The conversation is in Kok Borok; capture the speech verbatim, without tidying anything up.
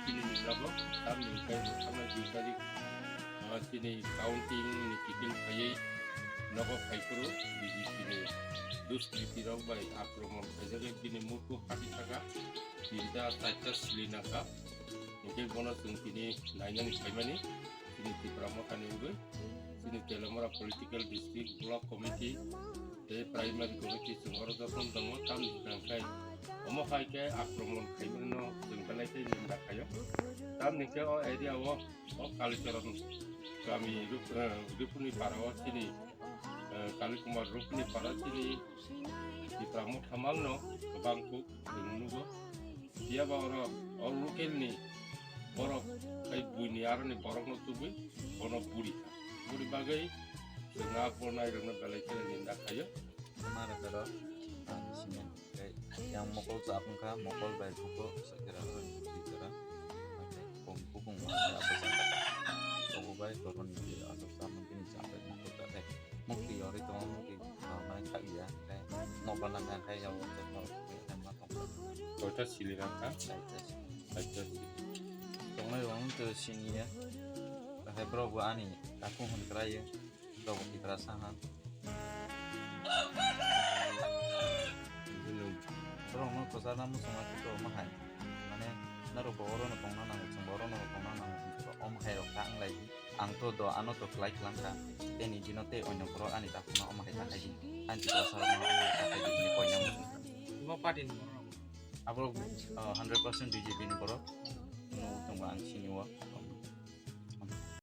Chini ni jago, tamni hwnkhe thangnai dui tarik, ah, chini counting ni kiphil phaiwi nogo phaiphuru B J P ni duskriti rok bai akromon khaijagwi bini murku phati thaka tinta charta sili nangkha. Hwnkhe bono chwng tini nainani phaimani chini Tipra Motha ni wngwi chini Teliamura Political District Block Committee tei Primary Committee chwng oro jotono tongo, tamni hwnkhe omo hai khe akromon khaimani no chwng belai khe ninda khaio. Tamni khe o area o, o Kalicharan kami Rup-, eh, Rupuni para o chini, eh, Kali Kumar Rupuni para chini Tipra Motha mang no kwbang kuk chwng nugo. Phiya ba oro o local ni borok tei buini aroni borok no tubui bono buri kha. Buri bagwi chwng a bo nairok no belai kheno ninda khaio. Mara taro ang sini tei yang mokol chap wngkha, mokol bai buko sakira ro ni twi tara. Kom bukung ma ya apa sa. Ko bai koron ni apa sa mungkin sampai mokol ta tei. Mukti yori tongo, mukti, ah, mane khakya, tei nokbar nang kha, tei yao, tei norok, tei ma tong kha. Koita sili rang kha? Saita sili. Saita sili. Tongnai rok wng twi sini ya. Bahai borok bo ani takhuk hwn kwlai ya. Borok bo tikra sa ha. Borok no kwchar na muchung ma twi to ma hai. Mane norok bo oro no tongna nango, chwng bo oro no tongna nango, chwng bo om hai rok ta wng lai di. Ang to do ano to kwlai kwlang kha. Tei ni dino tei onyo borok ani takhuk no omo hai ta khai di. Ani tikla sa rok no omo hai ta khai di hinwi koi nang. Bo party ni borok. Abo, uh, hundred percent B J P ni borok. No tong ang sini o.